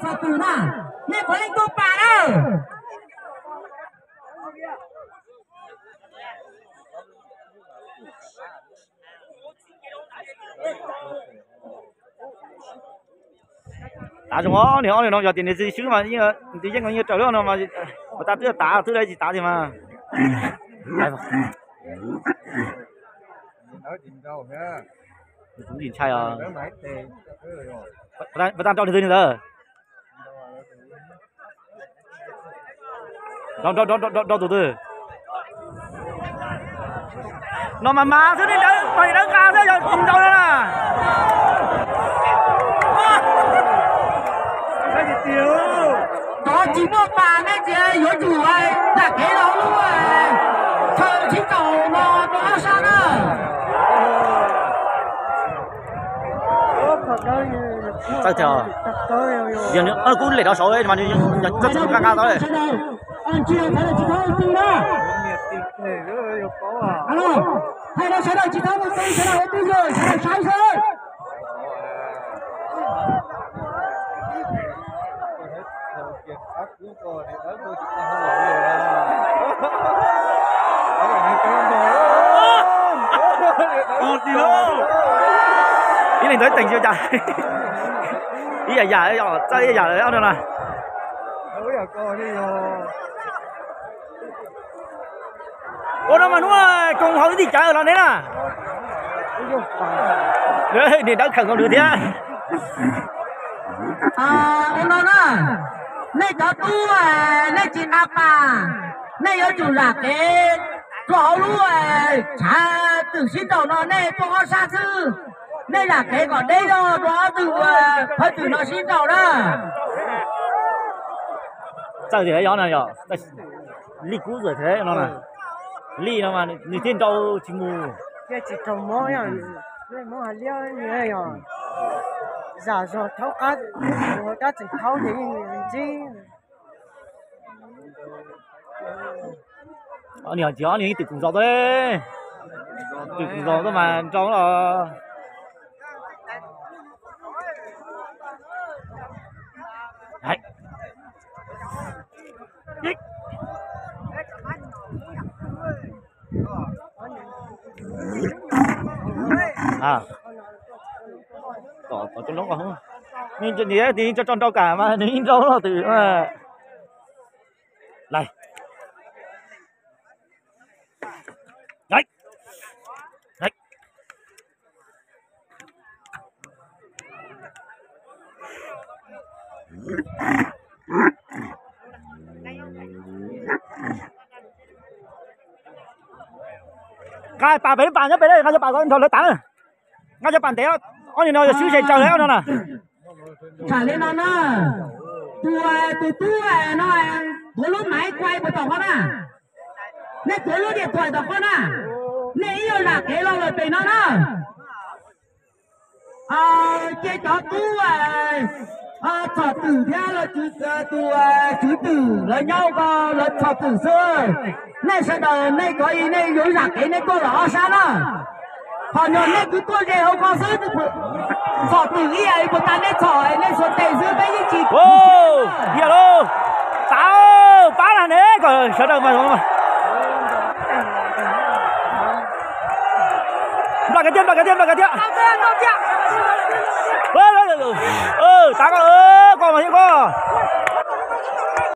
Txog twg na, nej puav leej tuaj pas na. Tav zoo, ob niag ob niag no yog tias nws tsis swb mas nws yeej yeej raws lub no mas, mas tas twb tav twb tsis tav tiag mas. Kuv ntshai os. Puas tag nrho nws twg nws ntawd? Nrau nrau nrau nrau tus twg? No mas mas xwb, nej dawb mas dawb nqa xwb, yog nrau na. Cov tsis muaj pas nej tsis yuav tsum zam kev rau lub chaw sib nraus no rau ob sab na. Tawj tiag, yog nws kuj lem rau saud mas nws txawj nqa nqa tau. Hais rau sawv daws tsis txhob ua tw, sawv daws ua tw xwb, sawv daws saib xwb. Ib leeg ntawd teem tsis ua cas. Ib yam yam, txawj ib yam ob no na. Ua no mas hnub koom haus ib txhij cawv los ne na. Niam dawb khawm nkaus nws thiab. Ua no na, nej cov tub, nej tsis nqa pas, nej yuav tsum zam kev rau hauv lub chav twm sib nraus no, nej tuaj ob sab xwb, nej zam kev kom deb zog rau ob tug phawj twm no sib nraus na. Txawj tiag yog no yog, lij kub txawj thiab no na. Lij no mas nws thiaj nrau tsis mus. Thiaj tsis raug mob, mob hais liab yog zam zog thaub qab, thaub qab tseem thaub ces yeej ntsib. Ob niag tsis, ob niag twm kum zos tuaj, twm kum zos tuaj mas nrau los. Tom tom cov loob ko, nws tso nrau kam mas nws yeej nrau los twm. Lais. Nqa pas pem lub pas nyob pem, nqa cov pas kom nrog lawv tav na. Nqa cov pas ntev, ob niag no yog swb ze raws lawv ob no na. Tham li no na, tus, tus tub no, tuav lub maiv kuai puas tom qhov na? Nej tuav lub diam thuam tom qhov na? Nej ib yuav zam kev los lawm pem no na. Ces cov tub txhom twm thiab tus tswv twm lawv nyob ko lawv txhom twm xwb. Nej sawv daws nej cov i nej yuav zam kev nej tuaj los ob sab na. Qhov no nej twb tuaj ze hauv ko xwb. Txhom twm ib yam li puas tas nej txhom nej xuas tes xwb peb yeej tsis. Yog lauj, tav pab na ne kom sawv daws mas. Nplam kiag tiag, nplam kiag tiag, nplam kiag tiag. Tav ko, ko mas thiab ko.